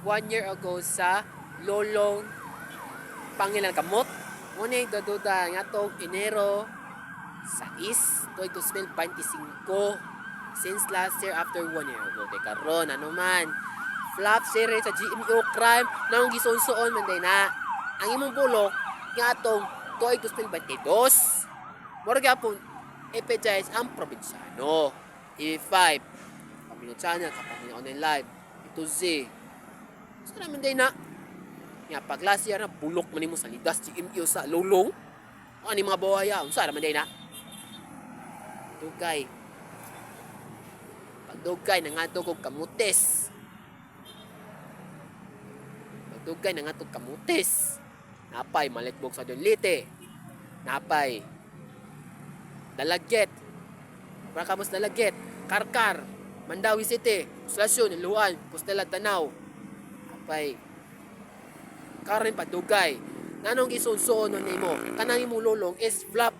One year ago sa Lolong Pangilan Kamot. Ngunit dududa nga tong Enero 6, 2025, since last year, after one year ago kay karon ano man flop series sa GMO crime nang gisunsuon man day na ang imong bulok nga atong tuig 2022. Mura gyapon epejais ang probinsyano TV5, Pamilya Channel, Kapamilya Online Live, ito Z. So naman day na nga pag last year na bulok man nimo sa lidas GMO sa lulong ano mga buhaya, unsa raman day na dugay. Pagdugay nangadto kog Kamutes. Pagdugay nangadto Kamutes. Napay Malitbog sa Leyte. Napay Dalaget. Para Dalaget, Karkar, Mandaue City, Consolacion, Luan, Costela, Danao. Napay karon padugay. Nganong gisunsuon nimo? Kanang imong lulong is flop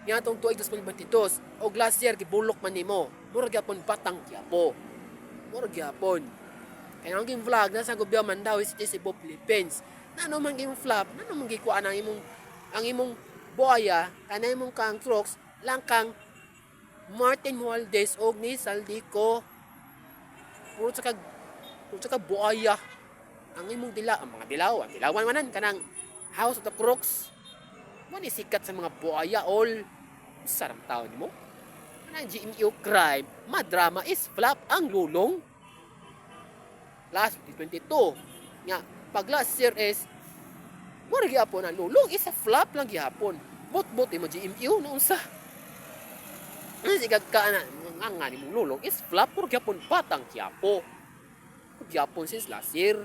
nga atong tuig 2022 og last year gibulok man nimo. Mura gyapon Batang Quiapo. Mura gyapon. Kaya ang ging vlog nasa Gubyaw, Mandaue City, Cebu, Philippines. Nano man ging flop, nano man gikuan ang imong buaya, kanay imong kang trucks lang kang Martin Mualdez og ni Zaldy Co. Puro sa kag buaya. Ang imong dila, ang mga dilaw, ang dilawan manan kanang House of the Crooks. Mo ni sikat sa mga buaya all. Sarang tao nimo. Kanang GMO crime, madrama is flop ang lulong. Last 2022 nga pag last year is mura gyapon ang lulong is a flop lang gyapon. Bot-bot imo GMO no unsa. Ano si ka na nga nimong lulong is flop, puro gyapon Batang Quiapo. Puro gyapon since last year.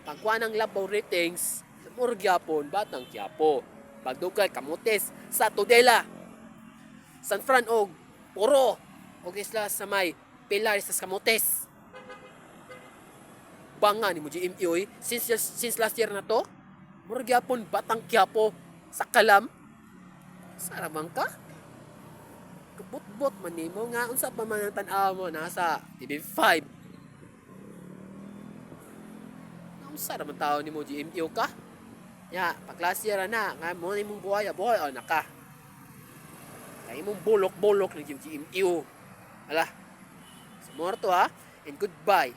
Pagkuha ng labaw ratings, mura gyapon Batang Quiapo. Pagdugay Kamutes sa Tudela. San Fran og Puro og isla sa may Pilar sa Camotes. Banga ni mo GMO eh. Since last year na to, mura gyapon Batang Quiapo sa Kalam. Saramang ka? Kabot-bot man nimo nga unsa pa man ang tan-aw mo nasa TV5. Nga unsa ra man tao nimo GMO ka? Ya, pag last year na nga mo nimong buhay, buhay o naka. Kay imong bulok-bulok ng GMO. Hala. So, mo to ha. And goodbye.